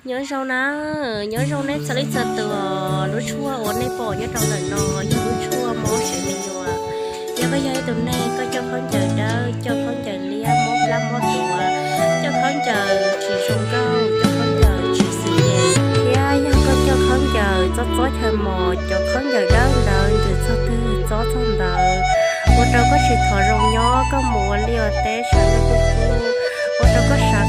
Nyob zoo na, nyob zoo nej txhua leej txhua tus. Lub tshuaj uas nej pom nyob rau ntawm no yog lub tshuaj mob sev me nyuam. Yog koj yog ib tug neeg koj coj khaub ncaws dawb, coj khaub ncaws liab, mob plab mob tuav, coj khaub ncaws tsis zoo nkauj, coj khaub ncaws tsis xim yees, thiab yog koj coj khaub ncaws txob txob chaw mos, cov khaub ncaws dawb ntawd ntws txog twg txob txog ntawd, ua rau koj tsis thov zoo nyob, koj mus ua liaj ua teb sawv ntuj kub kub, ua rau koj sab